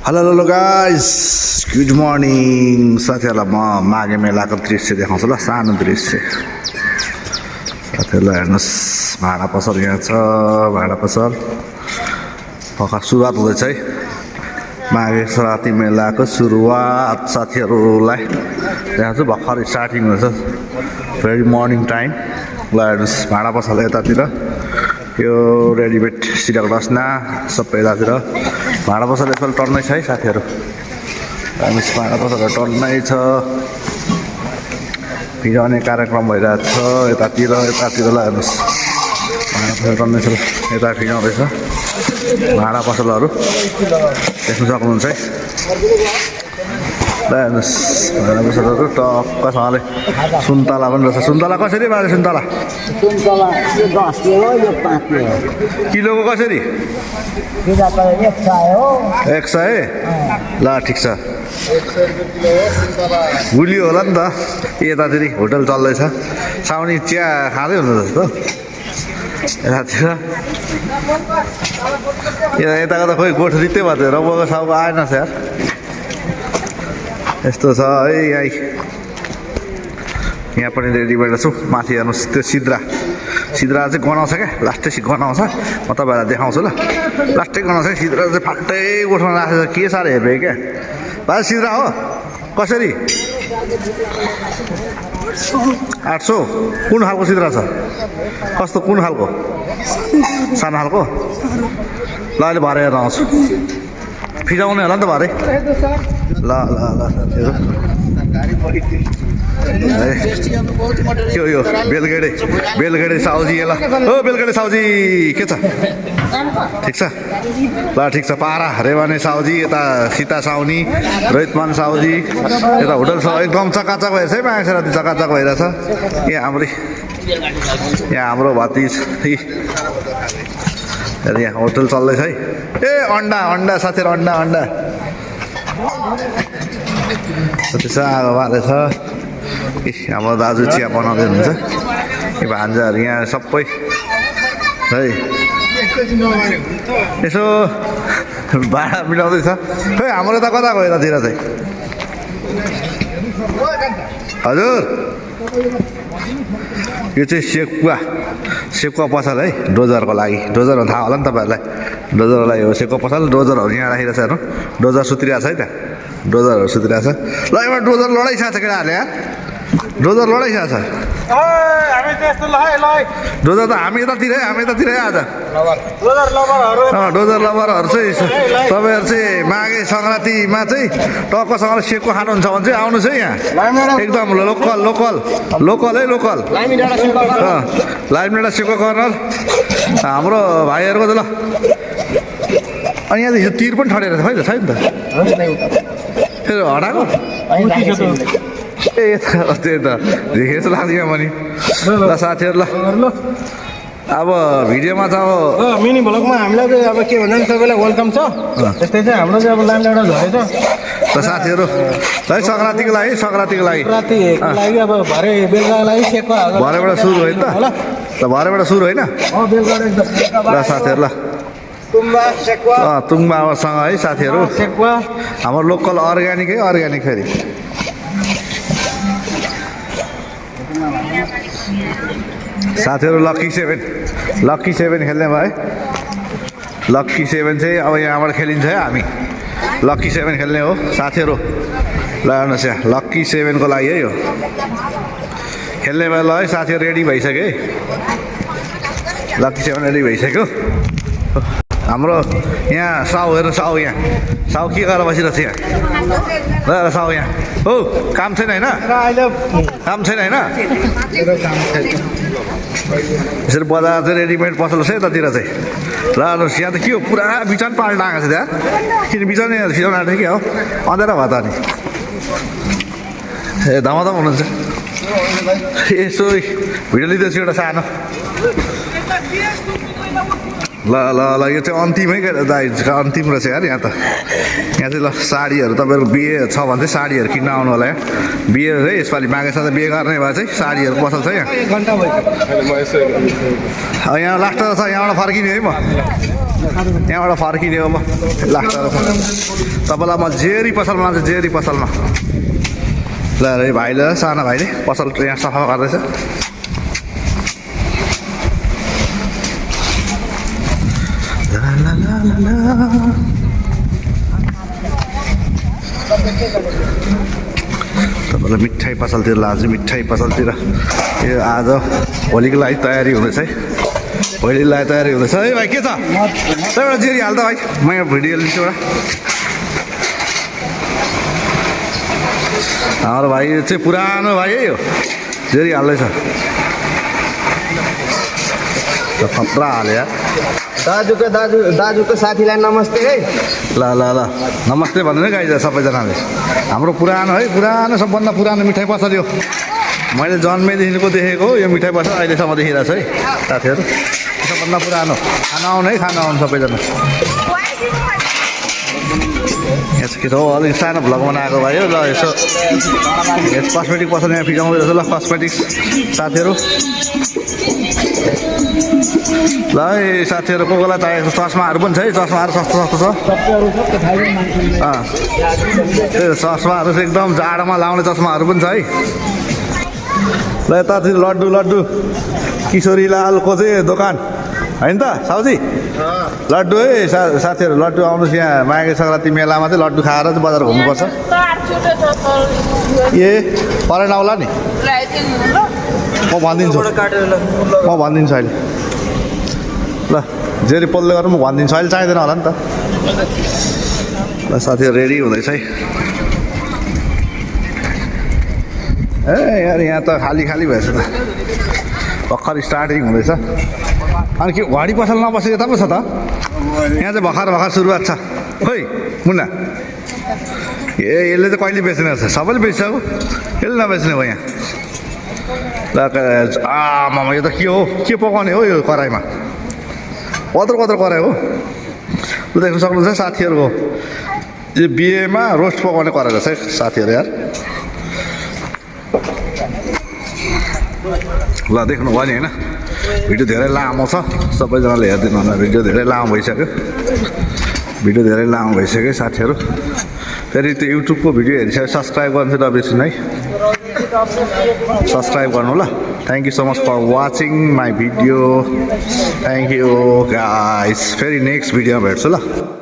hello guys good morning साथीहरूलाई म माघे मेलाको दृश्य देखाउँछु ल सानो दृश्य साथीहरूलाई हेर्नुहोस् भाडा पसल यहाँ छ भाडा पसल भर्खर सुरुवात हुँदैछ है माघे सङ्क्रान्ति मेलाको सुरुवात साथीहरूलाई देखाउँछु भर्खर स्टार्टिङ हुन्छ भेरी मर्निङ टाइम ल हेर्नुहोस् भाडा पसल यतातिर यो रेडिमेड सिरियल बस्ना सबै यतातिर भाडा पसल यसपालि टर्नै छ है साथीहरू हेर्नुहोस् भाडा पसल टर्नै छ भिजाउने कार्यक्रम भइरहेको छ यतातिर ल हेर्नुहोस् भाडा पसल टर्नै छ यता भिजाउँदैछ भाडा पसलहरू देख्न सक्नुहुन्छ है ल हेर्नुहोस् भाडा पसलहरू टक्कसँगले सुन्तला पनि रहेछ सुन्तला कसरी बाजे सुन्तला किलोको कसरी 100 ल ठिक छ गुलियो होला नि त यतातिर होटल चल्दैछ साउनी चिया खाँदै हुन्छ जस्तो यतातिर यताको त खोइ गोठ रित्तै भएको थियो रबको साउको आएन छ यार यस्तो छ है यहाँ पनि रेडीमेड छु माथि हेर्नुहोस् त्यो सिद्रा चाहिँ गनाउँछ क्या लास्टै गनाउँछ म तपाईँहरूलाई देखाउँछु ल लास्टै गनाउँछ सिद्रा चाहिँ फाल्टै गोठमा राखेको छ के साह्रो हेपेँ क्या भाइ सिद्रा हो कसरी 800 कुन खालको सिद्रा छ कस्तो कुन खालको सानो खालको ल अहिले भरे हेर्न आउँछु फिजाउने होला नि त भरे ल साथीहरू यो बेलगेडे साउजी ल हो बेलगेडे साउजी के छ ठिक छ ल ठिक छ पारा रेवाने साउजी यता सीता साउनी रोहितमान साउजी यता होटल छ एकदम चकाचक भइरहेछ है माघे राति चकाचक भइरहेछ यहाँ हाम्रो भतिज यहाँ होटल चल्दैछ है ए अन्डा साथीहरू अन्डा साग बाले छ हाम्रो दाजु चिया बनाउँदै हुनुहुन्छ यो भान्जाहरू यहाँ सबै है यसो भाडा मिलाउँदैछ खै हाम्रो त कता गयो यतातिर चाहिँ हजुर यो चाहिँ सेकुवा पसल है डोजरको लागि डोजर थाहा होला नि तपाईँहरूलाई डोजरलाई हो सेकुवा पसल डोजरहरू यहाँ राखिरहेछ हेर्नु डोजर सुतिरहेको छ है त डोजरहरू सुतिरहेको छ ल एउटा डोजर लडाइसकेको छ केटाहरूले यार डोजर लडाइसकेको छ डोजर त हामी यतातिर है आज डोजर लभरहरू चाहिँ तपाईँहरू चाहिँ माघे सङ्क्रान्तिमा चाहिँ टक्कसँगले सेकको खानुहुन्छ भने चाहिँ आउनुहोस् है यहाँ एकदम लोकल है लाइभ डाँडा सेकको कर्नल हाम्रो भाइहरूको त ल अनि यहाँ हिजो तिर पनि ठडेर छ छैन त फेरि हटाएको ए त्यही त देखेँ जस्तो लाग्दैन पनि ल साथीहरू ल अब भिडियोमा त अब मिनी भ्लगमा हामीलाई चाहिँ अब के भन्छ सबैलाई वेलकम छ त्यस्तै चाहिँ हाम्रो चाहिँ अब लाइन एउटा झरेछ ल साथीहरू है सङ्क्रान्तिको लागि अब भरे बेलुकाको लागि सेकको भरेबाट सुरु होइन त ल भरेबाट सुरु होइन ल साथीहरू ल तुम्बासँग है साथीहरू हाम्रो लोकल अर्ग्यानिक फेरि साथीहरू लक्की सेभेन खेल्ने भयो लक्की सेभेन चाहिँ अब यहाँबाट खेलिन्छ है हामी लक्की सेभेन खेल्ने हो साथीहरू ल हेर्नुहोस् यहाँ लक्की सेभेनको लागि है यो खेल्ने भयो ल है साथीहरू रेडी भइसक्यो है लक्की सेभेन रेडी भइसक्यो हाम्रो यहाँ साउ यहाँ के गरेर बसिरहेको छ यहाँ साउ यहाँ हो काम छैन होइन यसरी बजार चाहिँ रेडिमेड पसल छ यतातिर चाहिँ ल हेर्नुहोस् यहाँ त के हो पुरा बिचन पाल्न आएको छ त्यहाँ किन बिचन फिजाउनु आँटेको के हो अँधेरा भयो त अनि ए धमाधम हुनुहुन्छ यसो भिडियो लिँदैछु एउटा सानो ल यो चाहिँ अन्तिमै अन्तिम रहेछ यार यहाँ चाहिँ ल साडीहरू तपाईँहरू बिहे छ भने चाहिँ साडीहरू किन्न आउनु होला यहाँ बिहे है यसपालि माघे साथ बिहे गर्ने भए चाहिँ साडीहरू पसल छ यहाँ यहाँ लास्ट छ यहाँबाट फर्किने है म यहाँबाट फर्किने हो म लास्ट तपाईँलाई म जेरी पसलमा लान्छु जेरी पसलमा ल अरे भाइले सानो भाइले पसल यहाँ सफा गर्दैछ तपाईँलाई मिठाई पसलतिर लान्छु मिठाई पसलतिर यो आज होलीको लागि तयारी हुँदैछ है होलीको लागि तयारी हुँदैछ है भाइ के छ त्यहाँबाट जेरी हाल त भाइ म यहाँ भिडियो लिन्छु एउटा हाम्रो भाइ चाहिँ पुरानो भाइ है यो जेरी हाल्दैछ खतरा हाल्यो यार दाजुको साथीलाई नमस्ते है ल ल ल नमस्ते भन्नु गाइज सबैजनाले हाम्रो पुरानो है पुरानो सबभन्दा पुरानो मिठाई पसल यो मैले जन्मेदेखिको देखेको यो मिठाई पसल अहिलेसम्म देखिरहेको छु है साथीहरू सबभन्दा पुरानो खाना आउनु है खाना आउनु सबैजना यसो के छ हौ अलिक सानो भ्लग बनाएको भाइ हो ल यसो यस कस्मेटिक पसल यहाँ फिजाउँदै रहेछ ल कस्मेटिक्स साथीहरू ल है साथीहरू को कोलाई चाहिएको चस्माहरू पनि छ है चस्माहरू सस्तो सस्तो छ त्यही चस्माहरू चाहिँ एकदम जाडोमा लाउने चस्माहरू पनि छ है ल यतातिर लड्डु लड्डु किशोरीलालको चाहिँ दोकान होइन त साउजी लड्डु है साथीहरू लड्डु आउनुहोस् यहाँ माघे सङ्क्रान्ति मेलामा चाहिँ लड्डु खाएर चाहिँ बजार घुम्नुपर्छ ए परेन आउला नि म भनिदिन्छु अहिले ल जेरी पोल्दै गर्नु म भनिदिन्छु अहिले चाहिँदैन होला नि त ल साथीहरू रेडी हुँदैछ है ए यार यहाँ त खाली खाली भएछ त भर्खर स्टार्टिङ हुँदैछ अनि के घडी पसल नबसेको यता पो छ त यहाँ चाहिँ भर्खर भर्खर सुरुवात छ खोइ मुन्ना ए यसले चाहिँ कहिले बेच्ने रहेछ सबैले बेचिसक्यो यसले नबेच्ने हो यहाँ ल आमा यो त के हो के पकाउने हो यो कराईमा कत्रो कत्रो कराई हो ल देख्न सक्नुहुन्छ साथीहरूको यो बिहेमा रोस्ट पकाउने कराई रहेछ है साथीहरू यार ल देख्नुभयो नि होइन भिडियो धेरै लामो छ सबैजनाले हेरिदिनु होला भिडियो धेरै लामो भइसक्यो साथीहरू फेरि त्यो युट्युबको भिडियो हेरिसक्यो सब्सक्राइब गर्नु चाहिँ नबिर्सिनु है सब्सक्राइब गर्नु ल thank you so much for watching my video thank you guys फेरि नेक्स्ट भिडियोमा भेट्छु ल